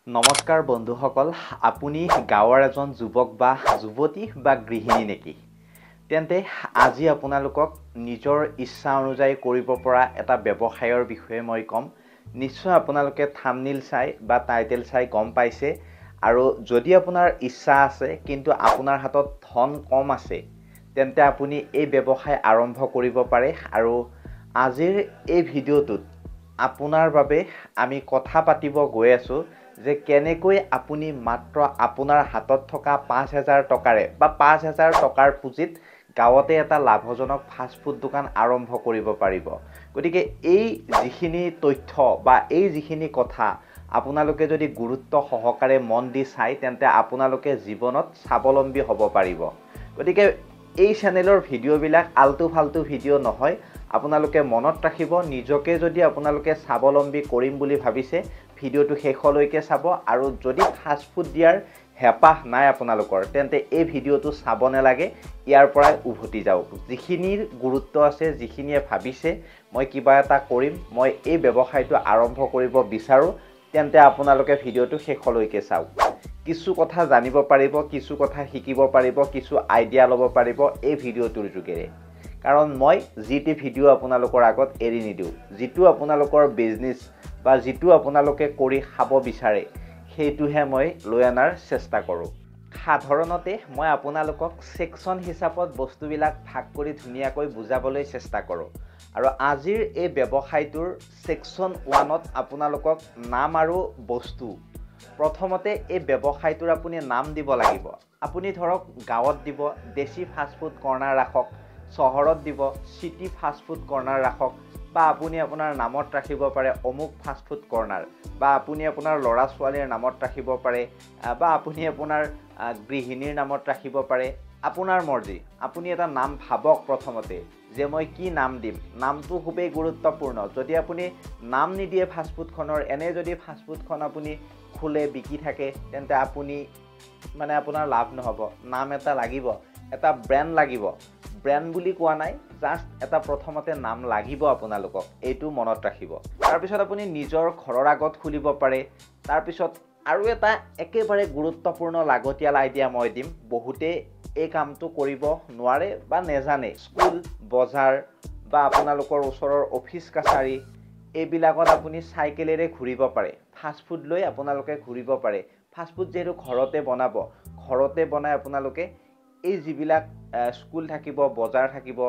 নমস্কাৰ বন্ধুসকল, আপুনি গাঁৱৰ এজন যুৱক বা যুৱতী বা গৃহিণী নেকি? তেন্তে আজি আপোনালোকক নিজৰ ইচ্ছা অনুযায়ী কৰিব পৰা এটা ব্যৱসায়ৰ বিষয়ে মই ক'ম। নিশ্চয় আপোনালোকে থাম্বনেইল চাই বা টাইটেল চাই গম পাইছে। আৰু যদি আপোনাৰ ইচ্ছা আছে কিন্তু আপোনাৰ হাতত ধন কম আছে, তেন্তে আপুনি এই ব্যৱসায় আৰম্ভ কৰিব পাৰে। আৰু আজিৰ এই ভিডিঅ'টোত আপোনাৰ বাবে আমি কথা পাতিব গৈ আছোঁ যে কেনেকৈ আপুনি মাত্ৰ আপোনাৰ হাতত থকা 5000 টকাৰে বা 5000 টকাৰ পুঁজিত গাঁৱতে এটা লাভজনক ফাষ্টফুড দোকান আৰম্ভ কৰিব পাৰিব। গতিকে এই যিখিনি তথ্য বা এই যিখিনি কথা আপোনালোকে যদি গুৰুত্ব সহকাৰে মন দি চায়, তেন্তে আপোনালোকে জীৱনত স্বাৱলম্বী হ'ব পাৰিব। গতিকে এই চেনেলৰ ভিডিঅ'বিলাক আল্টু ফাল্টু ভিডিঅ' নহয়, আপোনালোকে মনত ৰাখিব। নিজকে যদি আপোনালোকে স্বাৱলম্বী কৰিম বুলি ভাবিছে, ভিডিঅ'টো শেষলৈকে চাব। আৰু যদি ফাষ্টফুড দিয়াৰ হেঁপাহ নাই আপোনালোকৰ, তেন্তে এই ভিডিঅ'টো চাব নালাগে, ইয়াৰ পৰাই উভতি যাওক। যিখিনিৰ গুৰুত্ব আছে, যিখিনিয়ে ভাবিছে মই কিবা এটা কৰিম, মই এই ব্যৱসায়টো আৰম্ভ কৰিব বিচাৰোঁ, তেন্তে আপোনালোকে ভিডিঅ'টো শেষলৈকে চাওক। কিছু কথা জানিব পাৰিব, কিছু কথা শিকিব পাৰিব, কিছু আইডিয়া ল'ব পাৰিব এই ভিডিঅ'টোৰ যোগেৰে। কাৰণ মই যিটি ভিডিঅ' আপোনালোকৰ আগত এৰি নিদিওঁ। যিটো আপোনালোকৰ বিজনেছ বা যিটো আপোনালোকে কৰি খাব বিচাৰে, সেইটোহে মই লৈ অনাৰ চেষ্টা কৰোঁ। সাধাৰণতে মই আপোনালোকক ছেকশ্যন হিচাপত বস্তুবিলাক ভাগ কৰি ধুনীয়াকৈ বুজাবলৈ চেষ্টা কৰোঁ। আৰু আজিৰ এই ব্যৱসায়টোৰ ছেকশ্যন 1ত আপোনালোকক নাম আৰু বস্তু। প্ৰথমতে এই ব্যৱসায়টোৰ আপুনি নাম দিব লাগিব। আপুনি ধৰক গাঁৱত দিব দেশী ফাষ্টফুড কৰ্ণাৰ ৰাখক, চহৰত দিব চিটি ফাষ্টফুড কৰ্ণাৰ ৰাখক, বা আপুনি আপোনাৰ নামত ৰাখিব পাৰে অমুক ফাষ্টফুড কৰ্ণাৰ, বা আপুনি আপোনাৰ ল'ৰা ছোৱালীৰ নামত ৰাখিব পাৰে, বা আপুনি আপোনাৰ গৃহিণীৰ নামত ৰাখিব পাৰে, আপোনাৰ মৰ্জি। আপুনি এটা নাম ভাবক প্ৰথমতে যে মই কি নাম দিম। নামটো খুবেই গুৰুত্বপূৰ্ণ। যদি আপুনি নাম নিদিয়ে ফাষ্টফুডখনৰ, এনে যদি ফাষ্টফুডখন আপুনি খোলে বিকি থাকে, তেন্তে আপুনি মানে আপোনাৰ লাভ নহ'ব। নাম এটা লাগিব, এটা ব্ৰেণ্ড লাগিব। ব্ৰেণ্ড বুলি কোৱা নাই, জাষ্ট এটা প্ৰথমতে নাম লাগিব আপোনালোকক, এইটো মনত ৰাখিব। তাৰপিছত আপুনি নিজৰ ঘৰৰ আগত খুলিব পাৰে। তাৰপিছত আৰু এটা একেবাৰে গুৰুত্বপূৰ্ণ লাগতিয়াল আইডিয়া মই দিম। বহুতে এই কামটো কৰিব নোৱাৰে বা নেজানে। স্কুল, বজাৰ বা আপোনালোকৰ ওচৰৰ অফিচ কাছাৰী এইবিলাকত আপুনি চাইকেলেৰে ঘূৰিব পাৰে। ফাষ্টফুড লৈ আপোনালোকে ঘূৰিব পাৰে। ফাষ্টফুড যিহেতু ঘৰতে বনাব, ঘৰতে বনাই আপোনালোকে এই যিবিলাক স্কুল থাকিব, বজাৰ থাকিব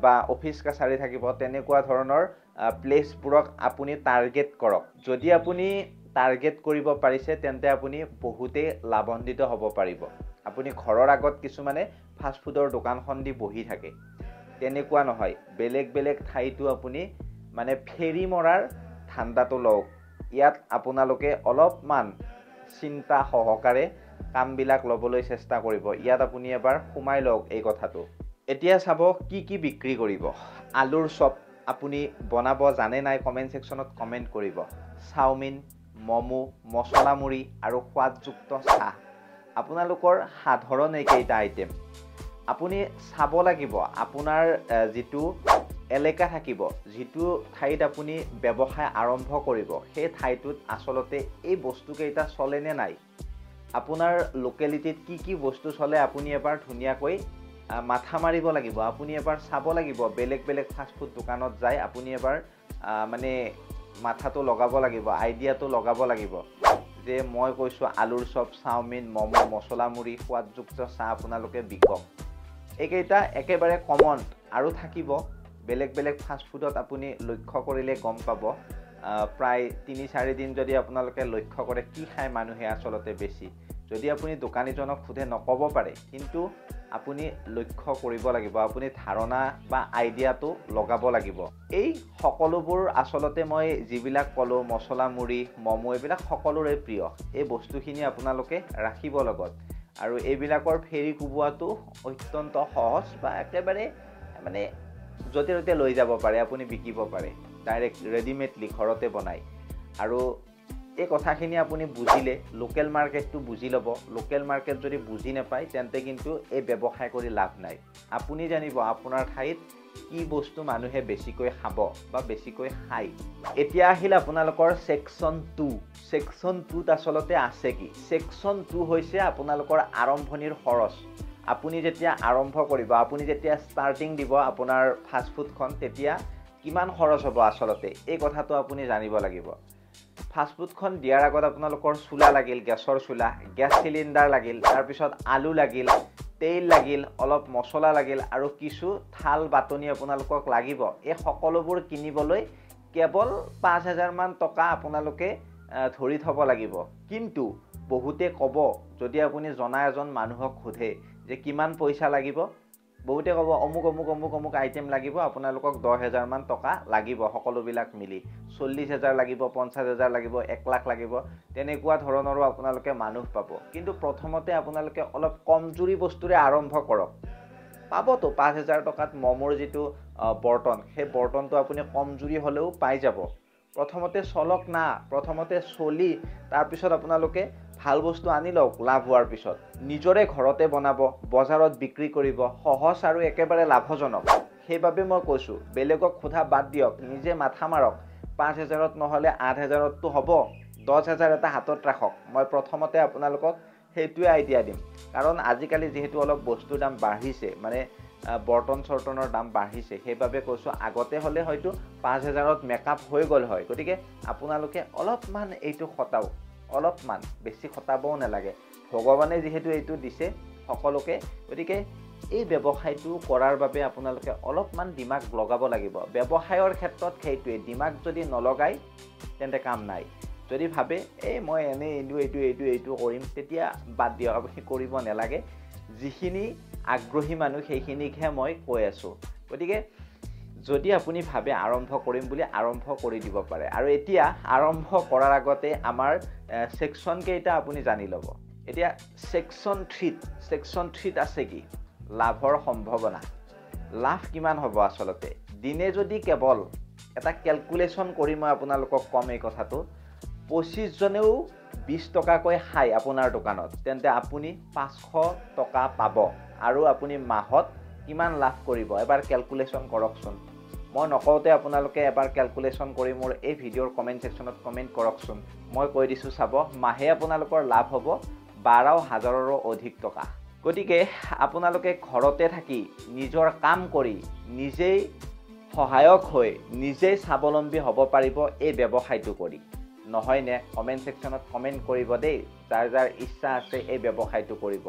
বা অফিচ কাছাৰী থাকিব, তেনেকুৱা ধৰণৰ প্লেচবোৰক আপুনি টাৰ্গেট কৰক। যদি আপুনি টাৰ্গেট কৰিব পাৰিছে, তেন্তে আপুনি বহুতেই লাভান্বিত হ'ব পাৰিব। আপুনি ঘৰৰ আগত কিছুমানে ফাষ্টফুডৰ দোকানখন দি বহি থাকে, তেনেকুৱা নহয়। বেলেগ বেলেগ ঠাইতো আপুনি মানে ফেৰী মৰাৰ ধান্দাটো লওক। ইয়াত আপোনালোকে অলপমান চিন্তা সহকাৰে কামবিলাক ল'বলৈ চেষ্টা কৰিব। ইয়াত আপুনি এবাৰ সোমাই লওক এই কথাটো। এতিয়া চাব কি কি বিক্ৰী কৰিব। আলুৰ চপ আপুনি বনাব জানে নাই, কমেণ্ট ছেকশ্যনত কমেণ্ট কৰিব। চাওমিন, ম'ম', মছলা মুড়ি আৰু সোৱাদযুক্ত চাহ, আপোনালোকৰ সাধাৰণ এইকেইটা আইটেম। আপুনি চাব লাগিব আপোনাৰ যিটো এলেকা থাকিব, যিটো ঠাইত আপুনি ব্যৱসায় আৰম্ভ কৰিব, সেই ঠাইটোত আচলতে এই বস্তুকেইটা চলেনে নাই, আপোনাৰ লোকেলিটিত কি কি বস্তু চলে আপুনি এবাৰ ধুনীয়াকৈ মাথা মাৰিব লাগিব। আপুনি এবাৰ চাব লাগিব, বেলেগ বেলেগ ফাষ্টফুড দোকানত যাই আপুনি এবাৰ মানে মাথাটো লগাব লাগিব, আইডিয়াটো লগাব লাগিব যে মই কৈছোঁ আলুৰ চপ, চাওমিন, ম'ম', মছলা মুড়ি, সোৱাদযুক্ত চাহ আপোনালোকে বিকক। এইকেইটা একেবাৰে কমন আৰু থাকিব। বেলেগ বেলেগ ফাষ্টফুডত আপুনি লক্ষ্য কৰিলে গম পাব। প্ৰায় 3-4 দিন যদি আপোনালোকে লক্ষ্য কৰে কি খায় মানুহে আচলতে বেছি, যদি আপুনি দোকানীজনক সোধে নক'ব পাৰে, কিন্তু আপুনি লক্ষ্য কৰিব লাগিব, আপুনি ধাৰণা বা আইডিয়াটো লগাব লাগিব। এই সকলোবোৰ আচলতে মই যিবিলাক ক'লোঁ, মছলা মুড়ি, ম'ম', এইবিলাক সকলোৰে প্ৰিয়। এই বস্তুখিনি আপোনালোকে ৰাখিব লগত। আৰু এইবিলাকৰ ফেৰী কোবোৱাটো অত্যন্ত সহজ বা একেবাৰে মানে য'তে ত'তে লৈ যাব পাৰে, আপুনি বিকিব পাৰে ডাইৰেক্ট ৰেডিমেডলি ঘৰতে বনাই। আৰু এই কথাখিনি আপুনি বুজিলে লোকেল মাৰ্কেটটো বুজি ল'ব। লোকেল মাৰ্কেট যদি বুজি নাপায়, তেন্তে কিন্তু এই ব্যৱসায় কৰি লাভ নাই। আপুনি জানিব আপোনাৰ ঠাইত কি বস্তু মানুহে বেছিকৈ খাব বা বেছিকৈ খায়। এতিয়া আহিল আপোনালোকৰ ছেকশ্যন 2। ছেকশ্যন 2ত আচলতে আছে কি? ছেকশ্যন 2 হৈছে আপোনালোকৰ আৰম্ভণিৰ খৰচ। আপুনি যেতিয়া আৰম্ভ কৰিব, আপুনি যেতিয়া ষ্টাৰ্টিং দিব আপোনাৰ ফাষ্টফুডখন, তেতিয়া কিমান খৰচ হ'ব আচলতে এই কথাটো আপুনি জানিব লাগিব। ফাষ্টফুডখন দিয়াৰ আগত আপোনালোকৰ চুলা লাগিল, গেছৰ চুলা, গেছ চিলিণ্ডাৰ লাগিল, তাৰপিছত আলু লাগিল, তেল লাগিল, অলপ মছলা লাগিল আৰু কিছু থাল বাটনি আপোনালোকক লাগিব। এই সকলোবোৰ কিনিবলৈ কেৱল 5000মান টকা আপোনালোকে ধৰি থ'ব লাগিব। কিন্তু বহুতে ক'ব, যদি আপুনি জনা এজন মানুহক সোধে যে কিমান পইচা লাগিব, বহুতে ক'ব অমুক অমুক অমুক অমুক আইটেম লাগিব, আপোনালোকক 10000মান টকা লাগিব, সকলোবিলাক মিলি 40000 লাগিব, 50000 লাগিব, 1 লাখ লাগিব, তেনেকুৱা ধৰণৰো আপোনালোকে মানুহ পাব। কিন্তু প্ৰথমতে আপোনালোকে অলপ কমজুৰি বস্তুৰে আৰম্ভ কৰক। পাবতো 5000 টকাত ম'ম'ৰ যিটো বৰ্তন, সেই বৰ্তনটো আপুনি কমজুৰি হ'লেও পাই যাব। প্ৰথমতে চলক না, প্ৰথমতে চলি তাৰপিছত আপোনালোকে ভাল বস্তু আনি লওক। লাভ হোৱাৰ পিছত নিজৰে ঘৰতে বনাব, বজাৰত বিক্ৰী কৰিব, সহজ আৰু একেবাৰে লাভজনক। সেইবাবে মই কৈছোঁ, বেলেগক সোধা বাদ দিয়ক, নিজে মাথা মাৰক। 5000ত নহ'লে 8000ততো হ'ব, 10000 এটা হাতত ৰাখক। মই প্ৰথমতে আপোনালোকক সেইটোৱে আইডিয়া দিম, কাৰণ আজিকালি যিহেতু অলপ বস্তুৰ দাম বাঢ়িছে, মানে বৰ্তন চৰ্তনৰ দাম বাঢ়িছে, সেইবাবে কৈছোঁ আগতে হ'লে হয়তো 5000ত মেকআপ হৈ গ'ল হয়। গতিকে আপোনালোকে অলপমান এইটো খটাওক, অলপমান, বেছি খটাবও নালাগে। ভগৱানে যিহেতু এইটো দিছে সকলোকে, গতিকে এই ব্যৱসায়টো কৰাৰ বাবে আপোনালোকে অলপমান দিমাগ লগাব লাগিব। ব্যৱসায়ৰ ক্ষেত্ৰত সেইটোৱে, দিমাগ যদি নলগায় তেন্তে কাম নাই। যদি ভাবে এই মই এনেই এইটো এইটো এইটো এইটো কৰিম, তেতিয়া বাদ দিয়ক, আপুনি কৰিব নালাগে। যিখিনি আগ্ৰহী মানুহ সেইখিনিকহে মই কৈ আছোঁ। গতিকে যদি আপুনি ভাবে আৰম্ভ কৰিম বুলি, আৰম্ভ কৰি দিব পাৰে। আৰু এতিয়া আৰম্ভ কৰাৰ আগতে আমাৰ ছেকশ্যন কেইটা আপুনি জানি ল'ব। এতিয়া ছেকশ্যন 3ত আছে কি? লাভৰ সম্ভাৱনা। লাভ কিমান হ'ব আচলতে? দিনে যদি কেৱল এটা কেলকুলেশ্যন কৰি মই আপোনালোকক ক'ম এই কথাটো, 25 জনেও 20 টকাকৈ খায় আপোনাৰ দোকানত, তেন্তে আপুনি 500 টকা পাব। আৰু আপুনি মাহত কিমান লাভ কৰিব এবাৰ কেলকুলেশ্যন কৰকচোন। মই নকওঁতে আপোনালোকে এবাৰ কেলকুলেশ্যন কৰি মোৰ এই ভিডিঅ'ৰ কমেণ্ট ছেকশ্যনত কমেণ্ট কৰকচোন। মই কৈ দিছোঁ, চাব, মাহে আপোনালোকৰ লাভ হ'ব 12000ৰো অধিক টকা। গতিকে আপোনালোকে ঘৰতে থাকি নিজৰ কাম কৰি নিজেই সহায়ক হৈ নিজেই স্বাৱলম্বী হ'ব পাৰিব এই ব্যৱসায়টো কৰি, নহয়নে? কমেণ্ট ছেকশ্যনত কমেণ্ট কৰিব দেই, যাৰ যাৰ ইচ্ছা আছে এই ব্যৱসায়টো কৰিব।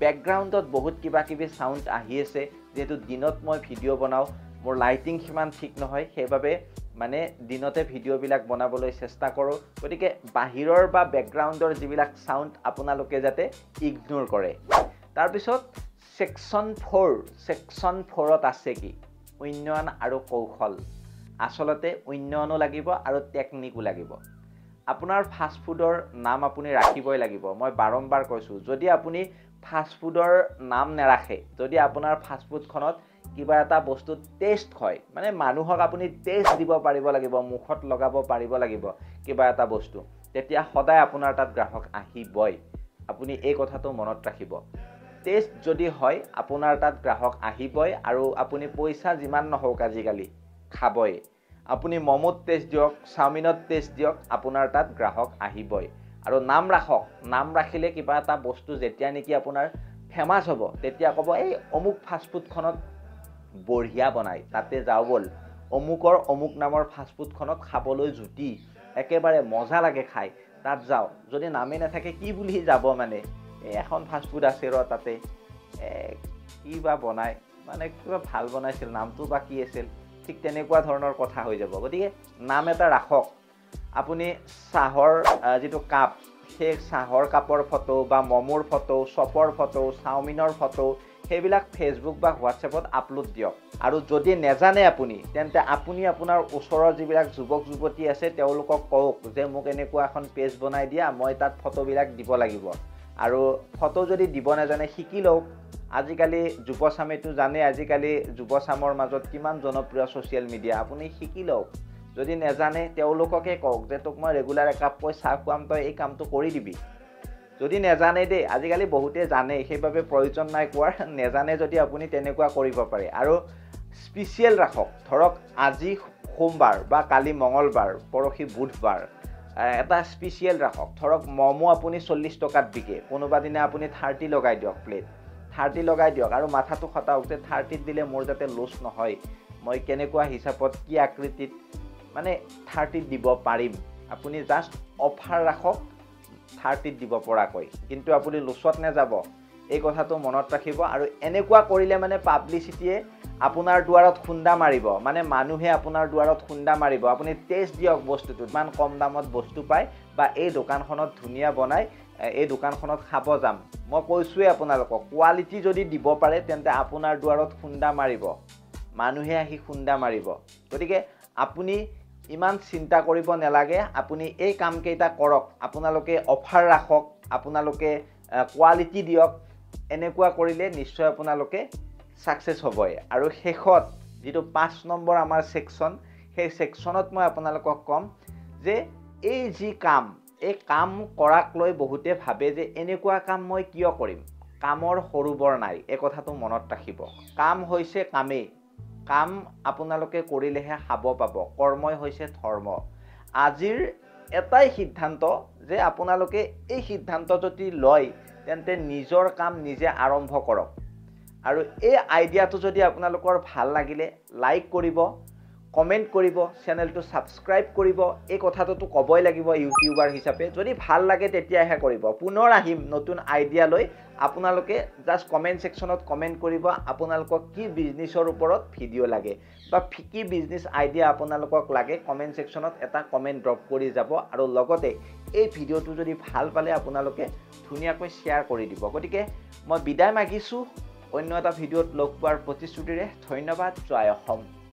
বেকগ্ৰাউণ্ডত বহুত কিবা কিবি চাউণ্ড আহি আছে, যিহেতু দিনত মই ভিডিঅ' বনাওঁ, মোৰ লাইটিং সিমান ঠিক নহয়, সেইবাবে মানে দিনতে ভিডিঅ'বিলাক বনাবলৈ চেষ্টা কৰোঁ। গতিকে বাহিৰৰ বা বেকগ্ৰাউণ্ডৰ যিবিলাক চাউণ্ড আপোনালোকে যাতে ইগন'ৰ কৰে। তাৰপিছত ছেকশ্যন 4, ছেকশ্যন 4ত আছে কি? উন্নয়ন আৰু কৌশল। আচলতে উন্নয়নো লাগিব আৰু টেকনিকো লাগিব। আপোনাৰ ফাষ্টফুডৰ নাম আপুনি ৰাখিবই লাগিব। মই বাৰম্বাৰ কৈছোঁ, যদি আপুনি ফাষ্টফুডৰ নাম নাৰাখে, যদি আপোনাৰ ফাষ্টফুডখনত কিবা এটা বস্তু টেষ্ট হয়, মানে মানুহক আপুনি টেষ্ট দিব পাৰিব লাগিব, মুখত লগাব পাৰিব লাগিব কিবা এটা বস্তু, তেতিয়া সদায় আপোনাৰ তাত গ্ৰাহক আহিবই। আপুনি এই কথাটো মনত ৰাখিব। টেষ্ট যদি হয় আপোনাৰ তাত গ্ৰাহক আহিবই, আৰু আপুনি পইচা যিমান নহওক আজিকালি খাবই। আপুনি ম'ম'ত টেষ্ট দিয়ক, চাওমিনত টেষ্ট দিয়ক, আপোনাৰ তাত গ্ৰাহক আহিবই। আৰু নাম ৰাখক, নাম ৰাখিলে কিবা এটা বস্তু যেতিয়া নেকি আপোনাৰ ফেমাছ হ'ব, তেতিয়া ক'ব এই অমুক ফাষ্টফুডখনত বঢ়িয়া বনায়, তাতে যাওঁ ব'ল, অমুকৰ অমুক নামৰ ফাষ্টফুডখনত খাবলৈ জুতি, একেবাৰে মজা লাগে খাই, তাত যাওঁ। যদি নামেই নাথাকে কি বুলি যাব, মানে এই এখন ফাষ্টফুড আছে ৰ তাতে কি বা বনায়, মানে কিবা ভাল বনাইছিল, নামটো বা কি আছিল, ঠিক তেনেকুৱা ধৰণৰ কথা হৈ যাব। গতিকে নাম এটা ৰাখক। আপুনি চাহৰ যিটো কাপ, সেই চাহৰ কাপৰ ফটো বা ম'ম'ৰ ফটো, চপৰ ফটো, চাওমিনৰ ফটো, সেইবিলাক ফেচবুক বা হোৱাটছএপত আপলোড দিয়ক। আৰু যদি নেজানে আপুনি, তেন্তে আপুনি আপোনাৰ ওচৰৰ যিবিলাক যুৱক যুৱতী আছে তেওঁলোকক কওক যে মোক এনেকুৱা এখন পেজ বনাই দিয়া, মই তাত ফটোবিলাক দিব লাগিব। আৰু ফটো যদি দিব নাজানে শিকি লওক। আজিকালি যুৱচামেতো জানে, আজিকালি যুৱচামৰ মাজত কিমান জনপ্ৰিয় ছ'চিয়েল মিডিয়া, আপুনি শিকি লওক। যদি নেজানে তেওঁলোককে কওক যে তোক মই ৰেগুলাৰ একাপকৈ চাহ খুৱাম, তই এই কামটো কৰি দিবি। যদি নেজানে দেই, আজিকালি বহুতে জানে, সেইবাবে প্ৰয়োজন নাই কোৱাৰ। নেজানে যদি আপুনি তেনেকুৱা কৰিব পাৰে। আৰু স্পেচিয়েল ৰাখক। ধৰক আজি সোমবাৰ বা কালি মঙলবাৰ, পৰহি বুধবাৰ, এটা স্পেচিয়েল ৰাখক। ধৰক ম'ম' আপুনি 40 টকাত বিকে, কোনোবা দিনা আপুনি 30 লগাই দিয়ক, প্লেট 30 লগাই দিয়ক আৰু মাথাটো খটাওক যে 30ত দিলে মোৰ যাতে লছ নহয়, মই কেনেকুৱা হিচাপত কি আকৃতিত মানে 30ত দিব পাৰিম। আপুনি জাষ্ট অফাৰ ৰাখক 30ত দিব পৰাকৈ, কিন্তু আপুনি লোচত নাযাব, এই কথাটো মনত ৰাখিব। আৰু এনেকুৱা কৰিলে মানে পাব্লিচিটিয়ে আপোনাৰ দুৱাৰত খুন্দা মাৰিব, মানে মানুহে আপোনাৰ দুৱাৰত খুন্দা মাৰিব। আপুনি টেষ্ট দিয়ক বস্তুটো, ইমান কম দামত বস্তু পায় বা এই দোকানখনত ধুনীয়া বনায়, এই দোকানখনত খাব যাম। মই কৈছোঁৱেই আপোনালোকক, কোৱালিটি যদি দিব পাৰে তেন্তে আপোনাৰ দুৱাৰত খুন্দা মাৰিব, মানুহে আহি খুন্দা মাৰিব। গতিকে আপুনি ইমান চিন্তা কৰিব নালাগে, আপুনি এই কামকেইটা কৰক, আপোনালোকে অফাৰ ৰাখক, আপোনালোকে কোৱালিটি দিয়ক। এনেকুৱা কৰিলে নিশ্চয় আপোনালোকে ছাকচেছ হ'বই। আৰু শেষত যিটো 5 নম্বৰ আমাৰ ছেকশ্যন, সেই ছেকশ্যনত মই আপোনালোকক ক'ম যে এই যি কাম, এই কাম কৰাক লৈ বহুতে ভাবে যে এনেকুৱা কাম মই কিয় কৰিম। কামৰ সৰু বৰ নাই, এই কথাটো মনত ৰাখিব। কাম হৈছে কামেই, কাম আপোনালোকে কৰিলেহে খাব পাব, কৰ্মই হৈছে ধৰ্ম। আজিৰ এটাই সিদ্ধান্ত যে আপোনালোকে এই সিদ্ধান্ত যদি লয় তেন্তে নিজৰ কাম নিজে আৰম্ভ কৰক। আৰু এই আইডিয়াটো যদি আপোনালোকৰ ভাল লাগিলে লাইক কৰিব, কমেণ্ট কৰিব, চেনেলটো ছাবস্ক্ৰাইব কৰিব। এই কথাটোতো ক'বই লাগিব ইউটিউবাৰ হিচাপে, যদি ভাল লাগে তেতিয়াহে কৰিব। পুনৰ আহিম নতুন আইডিয়া লৈ, আপোনালোকে জাষ্ট কমেণ্ট ছেকশ্যনত কমেণ্ট কৰিব আপোনালোকক কি বিজনেছৰ ওপৰত ভিডিঅ' লাগে বা কি বিজনেছ আইডিয়া আপোনালোকক লাগে, কমেণ্ট ছেকশ্যনত এটা কমেণ্ট ড্ৰপ কৰি যাব। আৰু লগতে এই ভিডিঅ'টো যদি ভাল পালে আপোনালোকে ধুনীয়াকৈ শ্বেয়াৰ কৰি দিব। গতিকে মই বিদায় মাগিছোঁ, অন্য এটা ভিডিঅ'ত লগ পোৱাৰ প্ৰতিশ্ৰুতিৰে। ধন্যবাদ। জয় অসম।